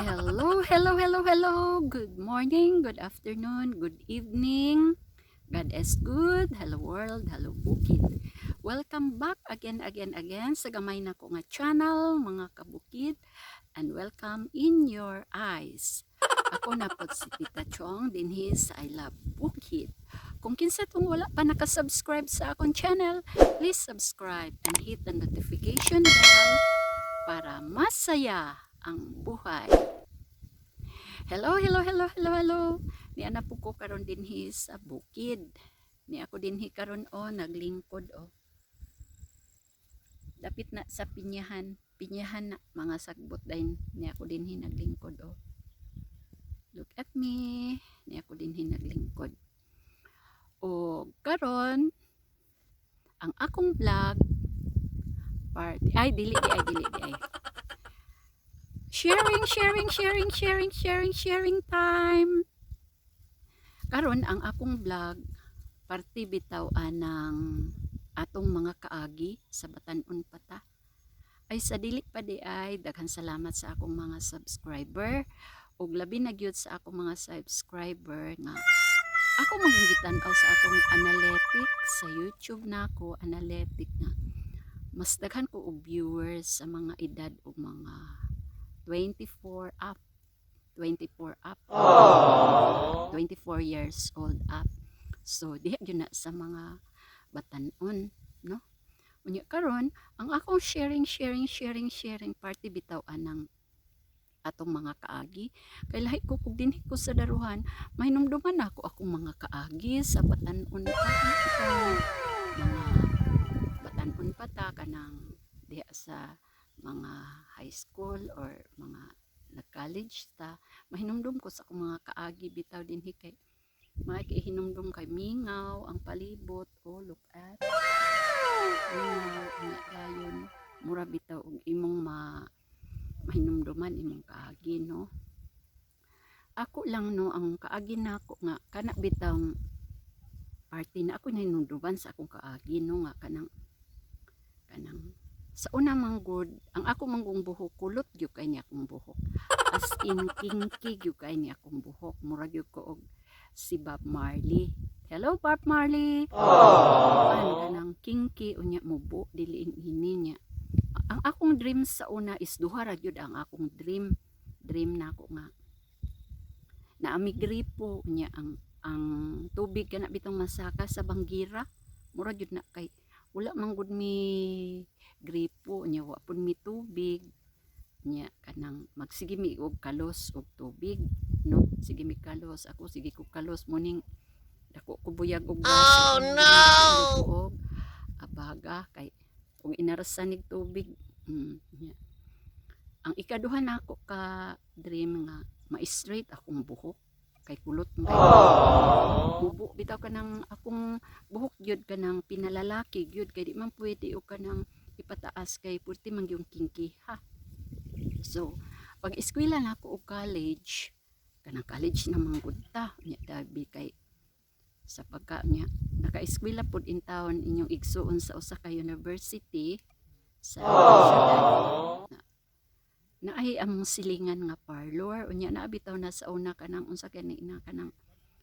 Hello, hello, hello, hello. Good morning, good afternoon, good evening. God is good. Hello world, hello bukid. Welcome back again, again, again sa gamay na ko nga channel, mga kabukid, and welcome in your eyes. Ako na po si Tita Chong dinhi sa I Love Bukid. Kung kinsa tong wala pa nakasubscribe sa akong channel, please subscribe and hit the notification bell para masaya ang buhay. Hello, hello, hello, hello, hello. Niana po ko karon dinhi sa bukid. Ni ako dinhi karon o naglingkod o. Dapit na sa pinyahan, pinyahan na mga sagbot dahin. Ni ako dinhi naglingkod o. Look at me. Ni ako dinhi naglingkod. O karon ang akong vlog part ay dili di ay dili di ay sharing, sharing, sharing, sharing, sharing, sharing time. Karon ang akong vlog parte bitaw anang atong mga kaagi sa Batan-on pata. Ay sa dili pa di ay daghan salamat sa akong mga subscriber ug labi na gyud sa akong mga subscriber nga ako manggitan-aw sa akong analytics sa YouTube nako, analytic nga mas daghan ko og viewers sa mga edad og mga 24 up, 24 up, 24 years old up. So diha gyud na sa mga batan-on, no? Unya karon ang akong sharing, sharing, sharing, sharing party bitaw anang atong mga kaagi kay lahi ko kog dinhi ko sa daruhan, mahinumduman nako akong mga kaagi sa batan-on pa, mga batan-on pa ta, kanang diha sa mga high school or mga nag-college ta. Mahinumdum ko sa akong mga kaagi bitaw dinhi kay mga hinumdum kay mingaw ang palibot. Oh, look at mingaw. Unya dayon mura bitaw og imong mahinumduman imong kaagi, no? Ako lang, no, ang kaagi nako nga kana bitaw party na ako nahinumduman sa akong kaagi, no, nga kanang kanang sa una man gud ang ako manggong buhok, kulot gyud kay niya akong buhok, as in kinky gyud kay niya akong buhok, mura gyud ko og si Bob Marley. Hello, Bob Marley. An kanang kinky, unya mubo dili ini niya. Ang akong dream sa una is duha ra gyud ang akong dream. Dream nako nga naami gripo, unya ang tubig kana bitong masaka sa banggira. Mura gyud na kay wala man gud mi gripo, unya wa pud mi tubig nya, kanang magsige mi og kalos og tubig, no? Sige mi kalos, ako sige ko kalos muning dako ko buyag og Oh no! Og abaga kay og inarasan nig tubig. Nya. Ang ikaduha nako ka dream nga ma-straight akong buhok kay kulot man kay bubo bitaw kanang akong buhok gyud, kanang pinalalaki gyud kay di man pwede og kanang ipataas kay purti man gyud kinky ha. So pag eskwela nako og college, kanang college na man gud ta nya, dabi kay sa pagka niya naka-eskwela pud in town inyong igsuon sa usa ka university sa syudad na naay among silingan nga parlor. Unya naa bitaw na sa una kanang unsa gani na kanang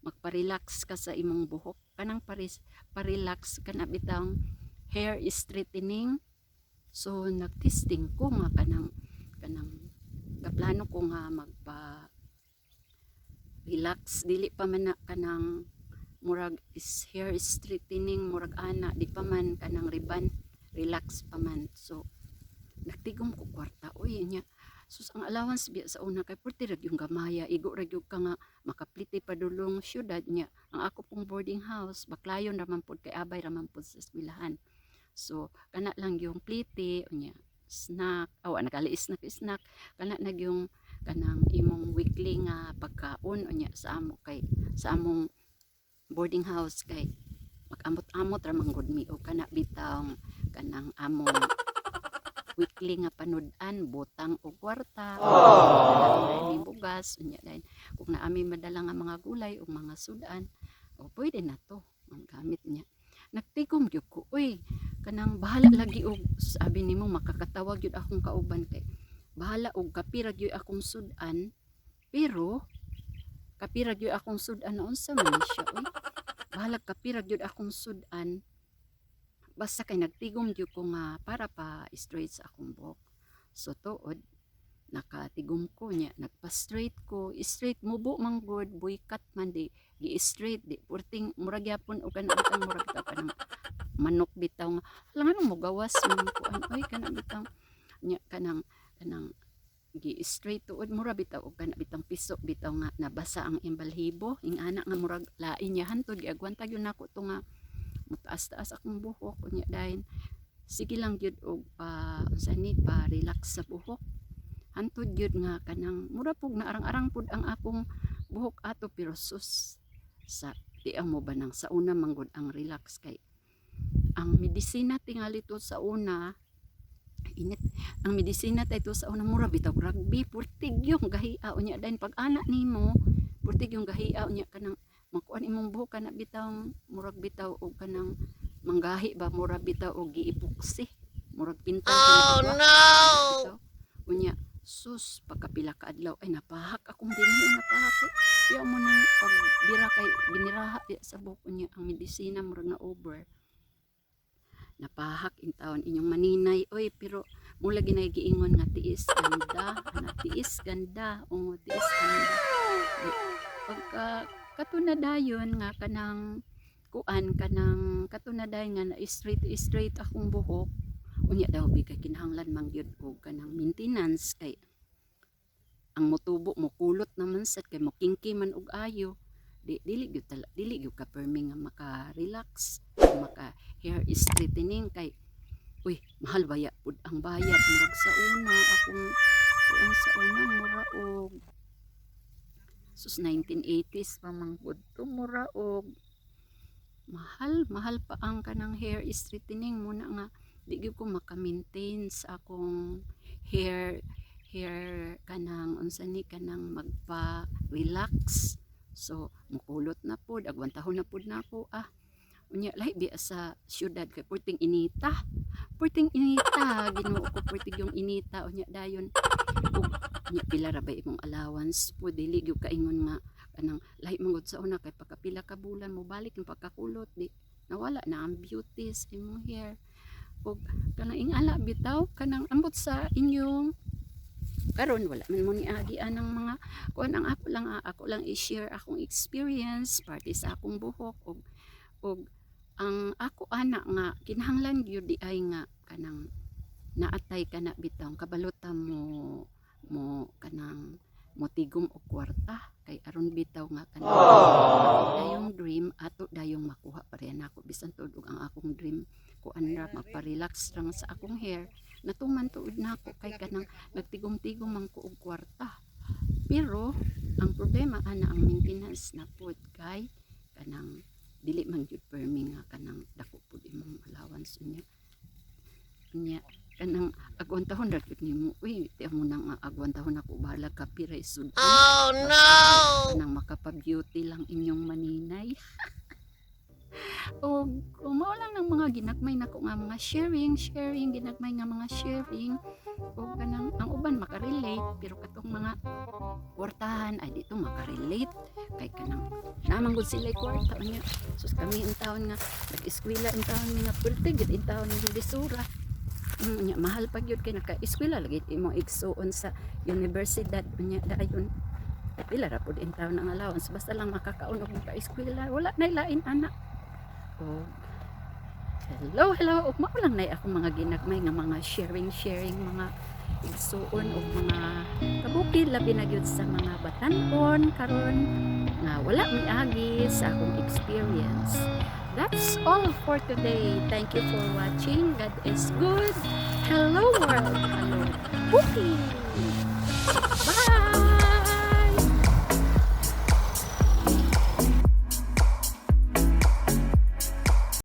magpa-relax ka sa imong buhok, kanang paris pa-relax kana bitang hair straightening. So nagtesting ko nga kanang kanang gaplano ko nga magpa relax, dili pa man na kanang murag is hair straightening, murag ana, di pa man kanang ribbon, relax pa man. So nagtigom ko kwarta, uy. Nya Sus, ang allowance biya sa una kay purti ra gyud gamaya, igo ra gyud ka nga makaplite padulong syudad niya. Ang ako pong boarding house, Baclayon ra man pud kay abay ra man pud sa eskwelahan. So kana lang yung plite unya snack, aw nakali snack snack, kana na yung kanang imong weekly nga pagkaon. Unya sa amo kay sa among boarding house kay mag-amot-amot ra man gud mi og kana bitawng kanang among weekly nga panud-an, butang og kwarta, dala mi bugas. Unya dayon kung naa mi madala nga mga gulay ug mga sudan, o pwede na to ang gamit niya. Nagtigom gyud ko, uy, kanang bahala lagi og sabi nimo makakatawag gyud akong kauban kay bahala og kapira gyud akong sudan, pero kapira gyud akong sudan na unsa man siya, uy, bahala kapira gyud akong sudan, basta kay nagtigom gyud ko nga para pa straight sa akong buhok. So tuod nakatigom ko niya, nagpa-straight ko, straight mubo man gud, boycut man, di gi-straight, di purting murag gyapon og kana bitang murag ta kanang manok bitaw nga hala, nganong mogawas man kuan oy, kana bitaw nya kanang gi-straight tuod mura bitaw og kana bitang piso bitaw nga nabasa ang imbalhibo, ing ana nga murag lain niya. Hantod giagwanta gyud nako to nga mutaas-taas akong buhok. Unya dayon sige lang gyud og pa unsa ni, pa relax sa buhok, hantod gyud nga kanang mura pug naarang-arang pud ang akong buhok ato. Pero sus, sa tiaw mo ba nang sa una manggod ang relax kay ang medisina tingali to sa una, init ang medisina tay to sa una, mura bitaw rugby, purtig yung gahia. Unya dayon pag ana nimo, purtig yung gahia. Unya kanang makuan imong buhok, kana bitaw murag bitaw og kanang manggahi ba, mura bitaw og gi-epoxy, murag pintal. Oh no! Unya sus, pagkapila ka adlaw ay napahak akong dinhi, napahak eh. Iya mo nang pagbira kay biniraha biya sa buhok. Unya ang medisina murag na over, napahak in taon inyong maninay oy. Pero mula ginay giingon nga tiis ganda ana, tiis ganda, o tiis ganda. Di, pagka katunadayon nga kanang kuan, kanang katunadayon nga na straight straight akong buhok, unya daw bi kay kinahanglan man gyud og kanang maintenance kay ang motubo mokulot naman sad kay mokingki man og ayo, di dili gyud dili gyud ka permi nga maka-relax, maka hair straightening kay uy, mahal baya pud ang bayad. Murag sa una akong kuan, sa una mura og sus, 1980s pa man gud to, mura og mahal mahal pa ang kanang hair straightening muna nga di gyud ko maka-maintain sa akong hair hair kanang unsa ni, kanang magpa-relax. So mukulot na pod, agwantahon na pod nako ah. Unya lahi biya sa syudad kay purting inita, purting inita, Ginoo ko, purting yung inita. Unya dayon ug unya pila ra ba imong allowance po, dili gyud kaingon nga kanang lahi man gud sa una kay pagkapila ka bulan mo balik yung pagkakulot, di nawala na ang beauty sa imong hair. Ug kanang ingala bitaw, kanang ambot sa inyong karon, wala man mo niagi anang mga kuan. Ang ako lang ah, ako lang i-share akong experience parte sa akong buhok ug ang ako ana nga kinahanglan gyud di ay nga kanang naatay kana bitaw kabalota mo mo kanang motigom og kwarta kay aron bitaw nga kanang ato dayong dream, ato dayong makuha pareha nako. Bisan tuod og ang akong dream kuan ra, magpa-relax lang sa akong hair, natuman tuod nako kay kanang nagtigom-tigom man ko og kwarta. Pero ang problema ana ang maintenance na pod kay kanang dili man gyud permi nga kanang dako pud imong allowance. Unya unya kanang agwantahon ra gyud nimo, uy, ti mo nang agwantahon ako, bahala ka pira isud. Oh no! Kanang makapa-beauty lang inyong maninay. O mao lang ng mga ginagmay nako nga mga sharing sharing, ginagmay nga mga sharing, o kanang ang uban makarelate, pero katong mga kwartahan ay dito makarelate kay kanang naman gud sila kwarta. Unya sus, kami in taon nga nag-eskwela in taon mi nga pulti gid in taon nga lisura. Unya mahal pa gyud kay naka-eskwela lagi imong igsuon sa universidad. Unya dayon pila ra pud in taon ang allowance, basta lang makakaon og maka-eskwela, wala nay lain ana. O hello, hello, ug mao lang nay akong mga ginagmay nga mga sharing sharing mga Igsuon og mga kabukid, labi na gyud sa mga batan-on karon nga wala miagi sa akong experience. That's all for today. Thank you for watching. God is good. Hello, world. Hello, bukid.